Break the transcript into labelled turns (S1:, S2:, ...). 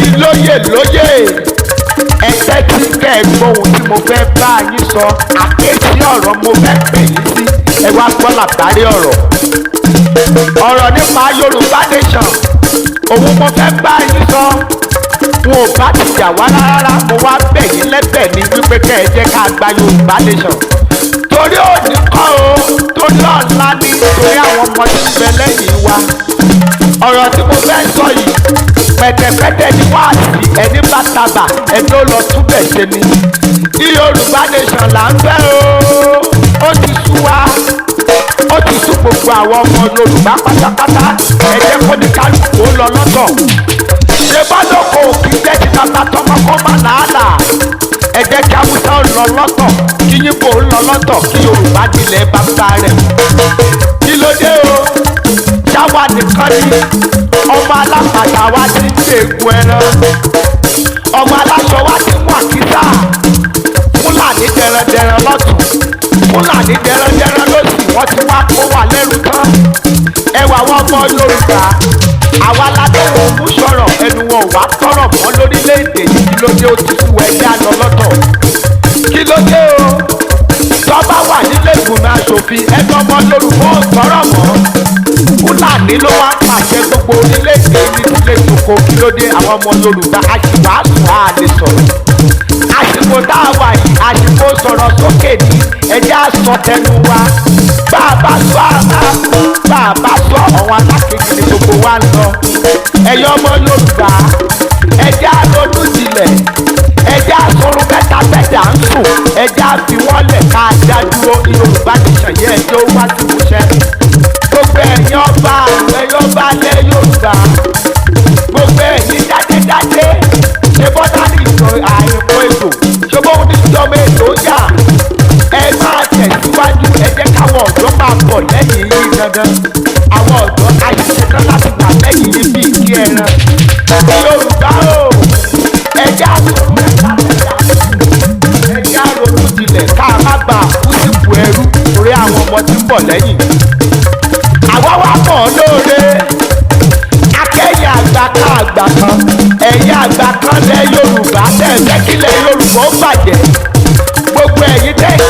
S1: Ẹ̀yin lóyè lóyè, ẹ tẹ́tí kẹ́ ẹ gbọ́ ohun tí mo fẹ́ bá yín sọ. Àkíyèsí ọ̀rọ̀ mo fẹ́ pè yín sí, ẹ wá gbọ́ làbárí ọ̀rọ̀. Ọ̀rọ̀ nípa Yorùbá Nation òun mo fẹ́ bá yín sọ. Wọn ò bá ti jà wá rárá, mo wá bẹ̀ yín lẹ́bẹ̀ ní wípé kẹ́ ẹ jẹ́ ká gba Yorùbá Nation. Torí òní kọ́ o, torí ọ̀la ni, torí àwọn ọmọ tí ń bẹ lẹ́yìn wa. Ọ̀rọ̀ tí mo fẹ́ sọ yìí, pẹ̀tẹ̀pẹ̀tẹ̀ ni wáàsí, ẹni bá tabà ẹni ó lọ túbẹ̀ ṣe ni. Ní Yorùbá Nation là ń fẹ́ o, ó ti sú wa, ó ti sú gbogbo àwọn ọmọ Yorùbá pátápátá. Ẹ jẹ́ kó ní kálukú ó lọ lọ́tọ̀. Ṣé bọ́dọ̀ kò kí jẹ́ ti bàbá tọmọ kó má làálàá? Ẹ jẹ́ kí Haúsá ó lọ lọ́tọ̀, kí Yíbò ó lọ lọ́tọ̀, kí Yorùbá dilẹ̀ bàbá rẹ̀. Kí ló dé o? Ṣáwa nìkan ni ọmọ alápàtà wa ti ń gbègùn ẹran, ọmọ aláṣọ wa ti ń wà kísà. Fúlàní dẹrandẹran lọ́tún, Fúlàní dẹrandẹran lọ́sì, wọ́n ti wá kó wa lẹ́rú tán. Ẹwà wọn ọmọ Yorùbá, àwa lábẹ́ òun sọ̀rọ̀, ẹnu wọn ò wá tọrọ mọ́ lórílẹ̀‐èdè yìí. Kí ló dé? Ó ti sú, ẹgbẹ́ àlọ́ lọ́tọ̀. Kí ló dé o? Tọ́ba wà nílé ìgbìmọ̀ asòfin, ẹnu ọmọ Yorùbá ò tọrọ mọ́, Fúlàní ló wá ń pàṣẹ gbogbo orílẹ̀-èdè ní tilé toko. Kí ló dé? Àwọn ọmọ Yorùbá a sì wá sùn, á lè sọ̀rọ̀. Àsìkò tá a wà yìí, àsìkò sọ̀rọ̀ sókè ní, ẹjẹ́ àsọ tẹnu wa. Bá a bá sọ àmà, bá a bá sọ àwọn alákejì ní gbogbo wa ń lọ. Ẹ̀yin ọmọ Yorùbá, ẹjẹ́ àrònú jinlẹ̀, ẹjẹ́ àsọ̀rọ̀ mẹ́ta mẹ́ta ń sùn, ẹjẹ́ àfi wọ́n lẹ̀ ká dá dúró. Yorùbá Nation yẹ ẹjọ́ wá sí ìmúṣẹ. Gbogbo ẹ̀yin ọba, ẹ̀yin ọba lẹ̀ Yorùbá, gbogbo ẹ̀yin dájédájé, ṣe bọ́dá ní ìtọ́ àìkú ètò, ṣe bóun ní ìjọba ètò yà, ẹ máa tẹ̀síwájú. Ẹ jẹ́ káwọn ọ̀dọ́ máa bọ̀ lẹ́yìn yín dandan. Àwọn ọ̀dọ́ àṣìṣe tán láti wà lẹ́yìn yín bíi kí ẹran. Yorùbá o, ẹ jẹ́ àsọ̀rọ̀ mẹ́ta mẹ́ta, ẹ jẹ́ àrònú jinlẹ̀ ká má bàa kú sípò ẹrú, torí àwọn ọmọ tí ń bọ̀ lẹ́yìn. Àwa wá mọ̀ ọ́ lóore, akẹ́yìn àgbà kan, àgbà kan, ẹ̀yin àgbà kan lẹ̀ Yorùbá tẹ̀ fẹ́ kílẹ̀ Yorùbá ó bàjẹ́. Gbogbo ẹ̀yin tẹ̀ ń